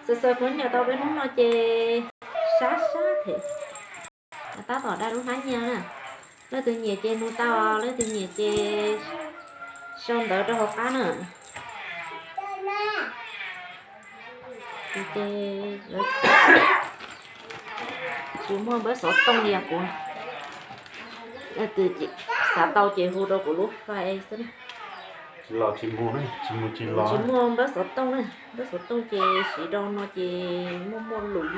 Xaws xaws khaub ncaws tau peb hnub no ces sab sab them, tab tom dai lub hnab nyiaj na. Leej twg nyiam ces nug tau, leej twg nyiam ces sau ntawv rau hauv qab na. Ces tsis muaj npawb xov tooj li os kuv. Leej twg xav tau ces hu rau kuv lub fai xwb na. Tsis los tsis mus, tsis mus tsis los. Tsis muaj npawb xov tooj na, npawb xov tooj ces siv rau no ces muaj muaj lus.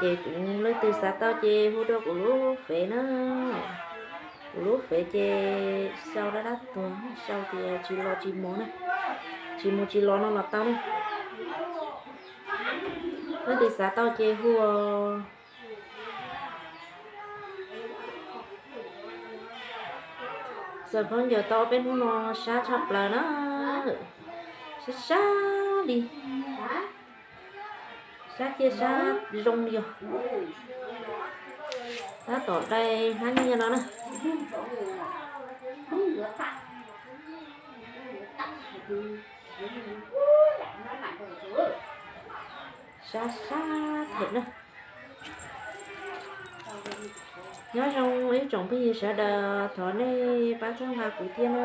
Ces kuv, leej twg xav tau ces hu rau kuv lub fev na. Kuv lub fev ces sau dab dab tuag, sau tias tsis los tsis mus na, tsis mus tsis los no los tau na. Leej twg xav tau ces hu. Xaws khaub ncaws tau peb hnub no sab tshaj plaws na, sab sab li, sab ciaj sab zoo li os. Tab tom dai hnab nyiaj no na. Sab sab them na. Nyob zoo ib tsoom phooj ywg sawv daws, thov nej pab txhawb nqa kuv thiab na.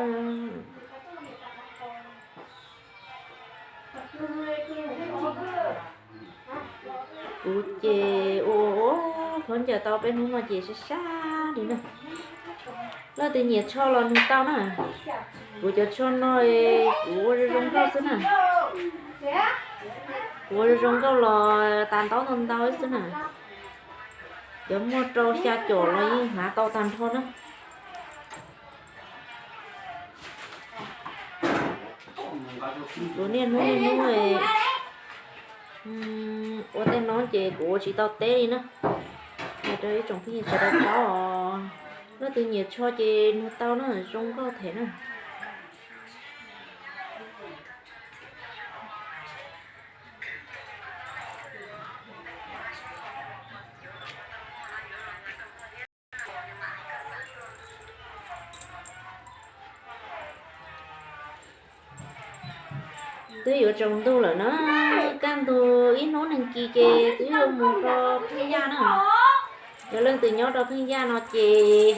Kuv ces ua ua khaub ncaws tau peb hnub no ces sab sab li na. Leej twg nyiam tsho los nug tau na. Kuv cov tsho no kuv ua zoo zoo nkauj xwb na. Kuv ua zoo zoo nkauj los tas ntaub ntau ntau xwb na. Cov muaj rau xya caum los yeej hnav tau tag nrho na. Kuv niaj hnub niaj hnub ua tej no ces kuv ua tsis tau teb li na. Hais rau ib tsoom phooj ywg sawv daws paub os. Leej twg nyiam tsho ces nug tau na, zoo nkauj them na. Twb yuav tsaus ntuj lawm na, kaj ntug ib hnub neeg kis ces twb yuav mus rau Pheej Yaj na. Yog leej twg nyob rau Pheej Yaj no ces leej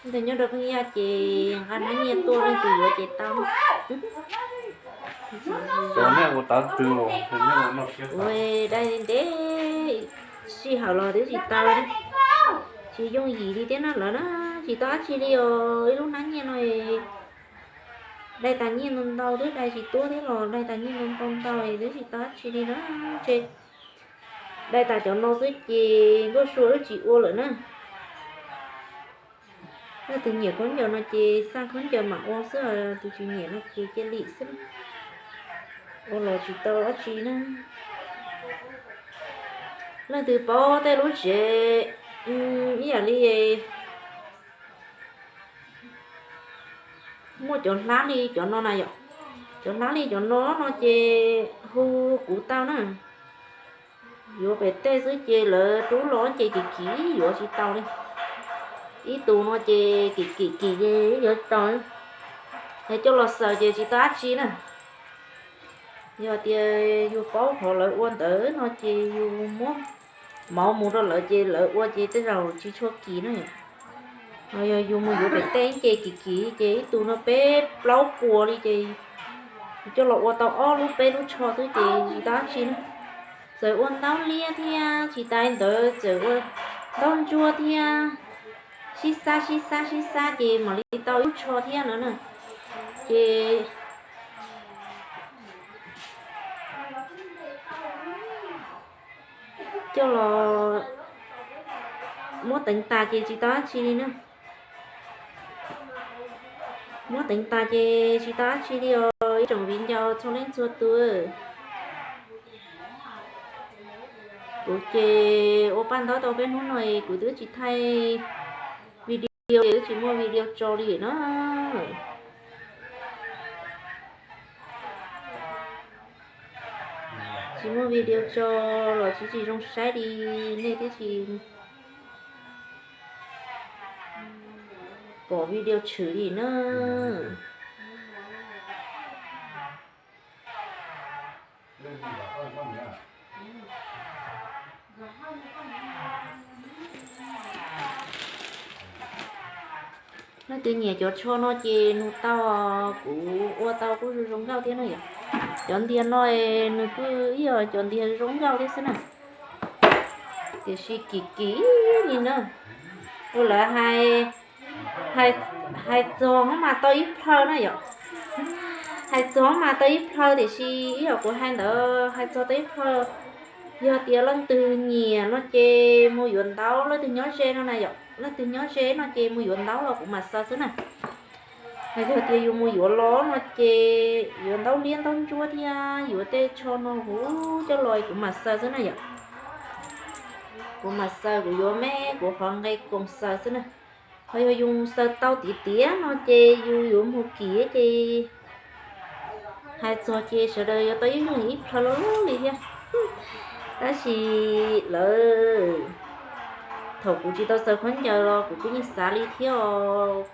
twg nyob rau Pheej Yaj ces nqa hnab nyiaj tuaj, leej twg yuav ces tau. Ua dai ntev sij hawm los twb tsis tau, tsis yooj yim li thiab na lawm na, tsis tau dab tsi li os. Ib lub hnab nyiaj no dai tas nyiaj ntau ntau, twb dai tsis tuab thiab los dai tas nyiaj ntau ntau ntau twb tsis tau dab tsi li na. Ntshe dai tas cov no xwb ces ntuj sua wb tsis ua lawm na. Leej twg nyiam khaub ncaws no ces xaj khaub ncaws mam ua xwb, tus tsis nyiam no ces cia li xwb, ua los tsis tau dab tsi na. Leej twg paub tej lub tsev ib yam li muaj cov hlab li cov no na yom, cov hlab li cov no no ces hu kuv tau na. Yuav pem tej xwb ces lawv rub los ces kim kim yuav tsis tau li. Ib tug no ces kim kim kim ces yuav tsis tau. Es coj los xaws ces tsis tau dab tsi na. Yog tias yus paub qhov lawv ua ntawd no ces yus muab mauv mus rau lawv ces lawv ua ces tej zaum tsis tshua kim na. Ho yog yus mus yuav pem tej ces kim kim ces ib tug no peb plaub puas li ces coj los ua tau ob lub peb lub tsho xwb ces tsis tau dab tsi na. Txawm ua ntaub liab thiab tsis tas li ntawd txawm ua ntaub ntsuab thiab, sib xab sib xab sib xab ces mam li tau ib lub tsho thiab no na. Ces coj los muab teev tas ces tsis tau dab tsi li na. Muab teev tas ces tsis tau dab tsi li os ib tsoom viv ncaus txhua leej txhua tus. Kuv ces ua paj ntaub tau peb hnub no es kuv twb tsis thaij video, twb tsis muaj video tso li na. Tsis muaj video tso los tsis tsis zoo saib li, nej twb tsis pom video tshwm li na. Leej twg nyiam cov tsho no ces nug tau, kuv ua tau kuj zoo zoo nkauj thiab na yom. Cov ntiag no nws kuj ib yam cov ntiag zoo nkauj thiab xwb na, tiam sis kim kim li na. Ua lawv hais, hais txog mas tau ib plhaw na yom. Hais txog mas tau ib plhaw tiam sis ib yam kuv hais ntawd, hais txog tau ib plhaw. Yog tias leej twg nyiam no ces mus yuav ntaub, leej twg nyob ze no na yom, leej twg nyob ze no ces mus yuav ntaub los kuv mam xaws xwb na. Hais yog tias yus mus yuav los no ces yuav ntaub liab ntaub ntsuab thiab yuav tej tsho no huv coj los kuv mam xaws xwb na yom. Kuv mam xaws, kuv yuav me kuv qhov nqe koos xaws xwb na. Ho yog yus xaws tau tiav tiav no ces yus yuav mus kim ces hais txog ces sawv daws yuav tau ib leeg ib plhaw loj loj li thiab. Tab sis lawv, thaum kuv tsis tau xaws khaub ncaws los kuv kuj yeej xav li thiab os.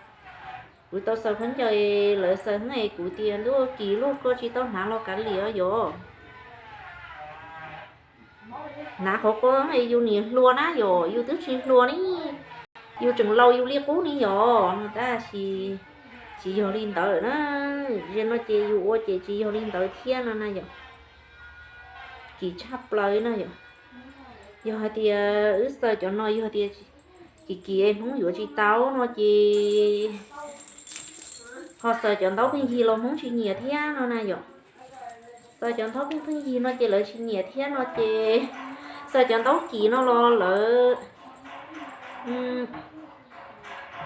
Kuv tau xaws khaub ncaws, lawv xaws hnub es kuv tias ntuj kim luaj koj tsis tau hnav los kav liam os yom. Hnav qhov ko es yus niam hluas na yom, yus twb tsis hluas ne, yus tseem laus yus li qub ne yom no, tab sis tsis yog li ntawd na. Zaum no ces yus ua ces tsis yog li ntawd thiab no na yom. Kim tshaj plaws no yom. Yog hais tias wb xaws cov no yog tias kim kim Hmoob yuav tsis tau no ces ho xaws cov ntaub pheej yig los Hmoob tsis nyiam thiab no na yom. Xaws cov ntaub pheej pheej yig no ces lawv tsis nyiam thiab no ces xaws cov ntaub kim no los lawv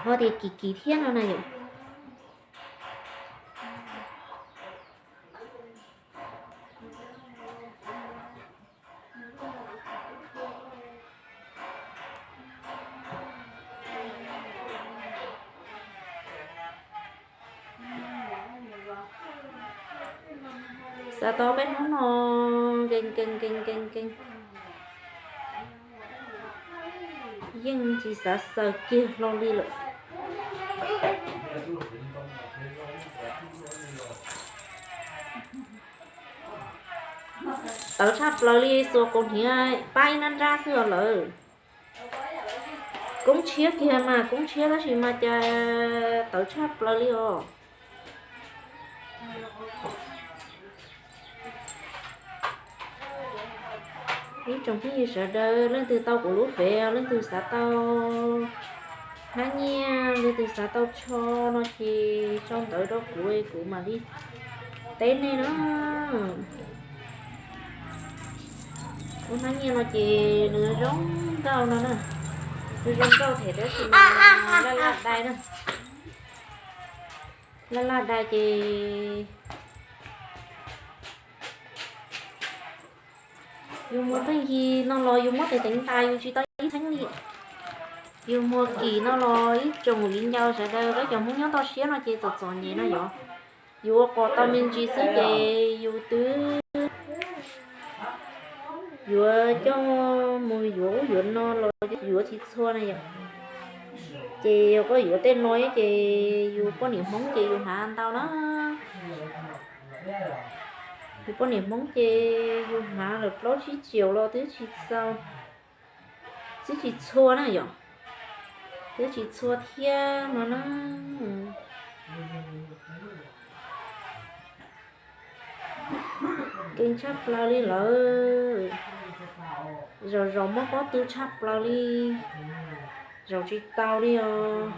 ho tias kim kim thiab no na yom. Xav tau peb hnub no nkees nkees nkees nkees nkees, yeej tsis xav xaws kiag hlo li lawm. Tawv tshaj plaws li, xuas kaus hniav pab ib nrab nrab xwb os lawm. Koob tshiab kiag mas koob tshiab tab sis mas cas tawv tshaj plaws li os. Ib tsoom phooj ywg sawv daws, leej twg tau kuv lub fev, leej twg xav tau hnab nyiaj, leej twg xav tau tsho no ces sau ntawv rau kuv, kuv mam li teb nej na. Lub hnab nyiaj no ces nws zoo nkauj no na, nws zoo nkauj thiab tab sis mas laj laj dai na, laj laj dai ces yus muag pheej yig no los yus muab teev teev tas yus tsis tau ib theeb li. Yus muag kim no los ib tsoom viv ncaus sawv daws, peb cov Hmoob nyob toj siab no ces txom txom nyem no yom. Yus ua qos tau me ntsis xwb ces yus twb yuav coj mus yuav ub yuav no los yuav tsis txhua na yom. Ces yog koj yuav tej no ces yus poj niam Hmoob ces yus hnav ntau na. Yus poj niam Hmoob ces yus hnav lawm plaub tsib caug los twb tsis txaus, twb tsis txhua na yom, twb tsis txhua thiab no na. Keej tshaj plaws li lawm, zaum zaum muab pob tw tshaj plaws li, zaum tsis tau li os.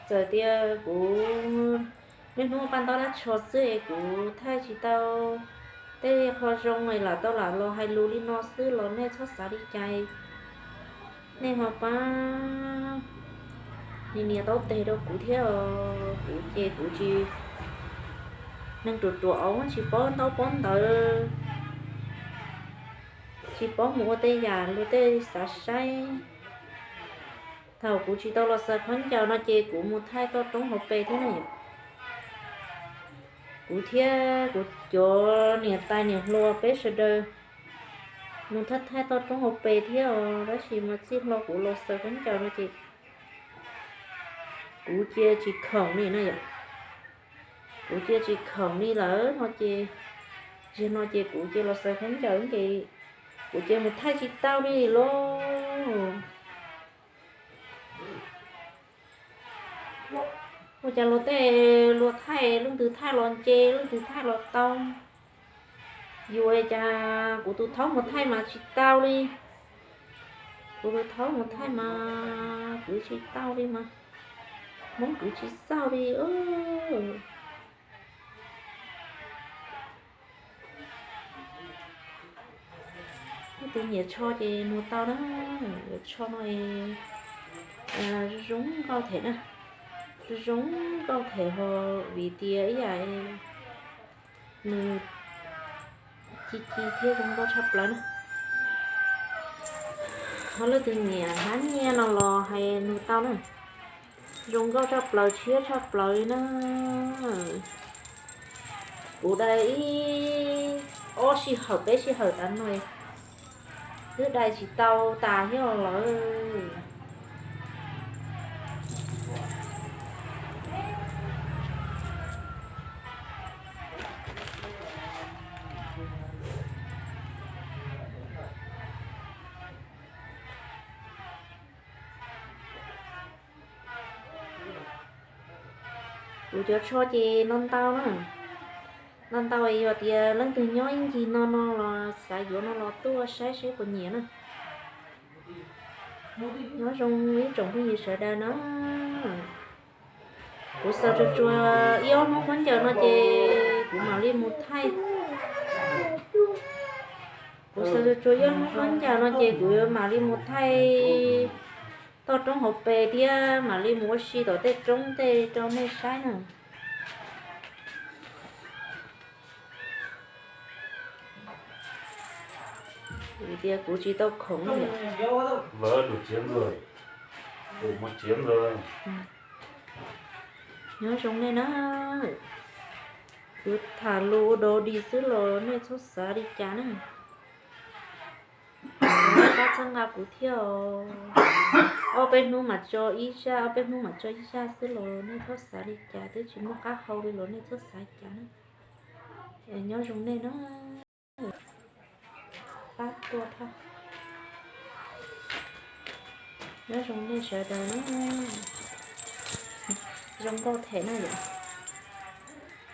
Txawm tias kuv niaj hnub paj ntaub dab tsho xwb es kuv thaij tsis tau tej qho zoo es lam tau lam los hais lus li no xwb los nej txhob xav li cas. Nej ho pab nias nias taub teg rau kuv thiab os, kuv ces kuv tsis neeg ruam ruam os, tsis paub ntaub paub ntawv, tsis paub mus ua tej yam luag tej xav saib. Thaum kuv tsis tau los xaws khaub ncaws no ces kuv mus thaij toj roob hauv pes thiab na yom. Kuv thiab kuv cov niam tais niam hluas peb sawv daws mus thaij thaij toj roob hauv pes thiab os, tab sis mas txij hlo kuv los xaws khaub ncaws no ces kuv cia tsis khoom li na yom. Kuv cia tsis khoom li lawm no ces, zaum no ces kuv cia los xaws khaub ncaws ces kuv cia mus thaij tsis tau li lauj. Ua cas luag tej luag thaij, leej twg thaij los nce, leej twg thaij los tau. Yus cas kuv tus thaub mus thaij mas tsis tau li. Kuv tus thaub mus thaij mas kwv tsis tau li mas, Hmoob kwv tsis txaus li. Leej twg nyiam tsho ces nug tau na. Tsho no zoo nkauj them na, zoo nkauj them ho vim tias ib yam nws ci ci thiab zoo nkauj tshaj plaws na. Ho leej twg nyiam hnab nyiaj no los hais nug tau na. Zoo nkauj tshaj plaws, tshiab tshaj plaws li na. Kuv dai ib ob sij hawm peb sij hawm tav no twb dai tsis tau tas thiab lawm. Kuv cov tsho ces no ntau na. No ntau, yog tias leej twg nyob ib ncig no no los xav yuav no los tuaj saib seb puas nyiam na. Nyob zoo ib tsoom phooj ywg sawv daws na. Kuv xaws tsuag tsuag ib ob hnub khaub ncaws no ces kuv mam li mus thaij. Kuv xaws tsuag tsuag ib ob hnub khaub ncaws no ces kuv mam li mus thaij toj roob hauv pes thiab mam li mus ua si tom tej roob tej rau nej saib na. Vim tias kuv tsis tau khoom. Nyob zoo nej na. Kuv tham lus ua dog dig xwb los nej txhob xav li cas na. Pab txhawb nqa kuv thiab os. Ob peb hnub mam tso ib zaj, ob peb hnub mam tso ib zaj xwb los nej txhob xav li cas, twb tsis muaj qab hau li los nej txhob xav li cas na. Nyob zoo nej na. Pab tuaj thaj. Nyob zoo nej sawv daws na. Zoo nkauj them na yom.